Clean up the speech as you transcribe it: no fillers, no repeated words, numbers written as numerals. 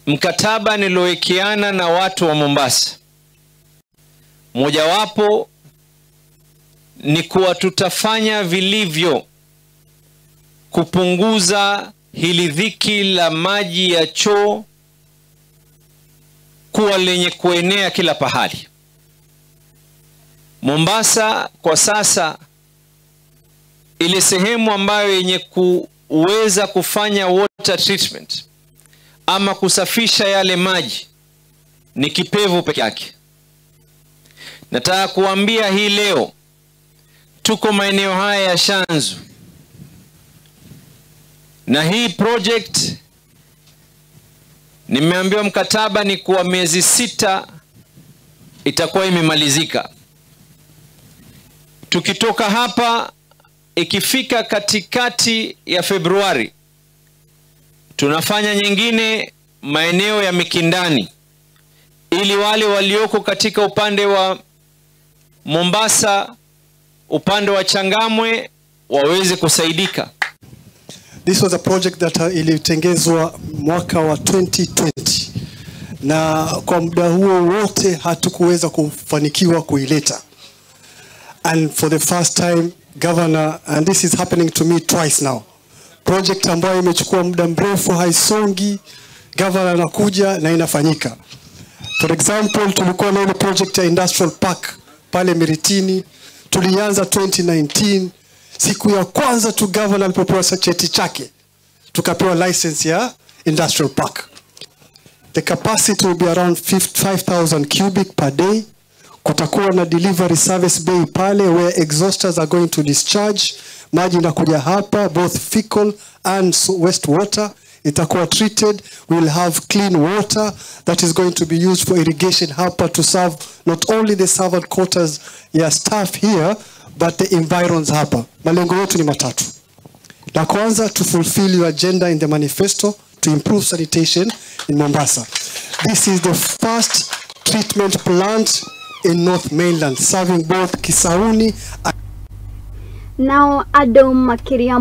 Mkataba nilowekeana na watu wa Mombasa, mojawapo ni kuwa tutafanya vilivyo kupunguza hili dhiki la maji ya choo kuwa lenye kuenea kila pahali. Mombasa kwa sasa, ile sehemu ambayo yenye kuweza kufanya water treatment ama kusafisha yale maji ni Kipevu peke yake. Nataka kuambia hii leo tuko maeneo haya ya Shanzu, na hii project nimeambiwa mkataba ni kuwa miezi 6 itakuwa imemalizika. Tukitoka hapa ikifika katikati ya Februari tunafanya nyingine maeneo ya Mikindani, ili wale walioko katika upande wa Mombasa, upande wa Changamwe waweze kusaidika. This was a project that ilitengezwa mwaka wa 2020, na kwa muda huo wote hatukuweza kufanikiwa kuileta. And for the first time, Governor, and this is happening to me twice now, project ambayo imechukua muda mrefu haisongi, Governor anakuja na inafanyika. For example, tulikuwa na ile project ya Industrial Park pale Miritini, tulianza 2019. Siku ya kwanza tu Governor alipopewa cheti chake, tukapewa license ya Industrial Park. The capacity will be around 5,000 cubic per day. Kutakuwa na delivery service bay pale where exhausters are going to discharge. Maji inakuja hapa, both fecal and wastewater itakuwa treated. We will have clean water that is going to be used for irrigation hapa to serve not only the servant quarters ya staff here, but the environs hapa. Malengo yetu ni matatu. La kwanza, to fulfill your agenda in the manifesto to improve sanitation in Mombasa. This is the first treatment plant in North Mainland, serving both Kisauni Nao andũ makĩria.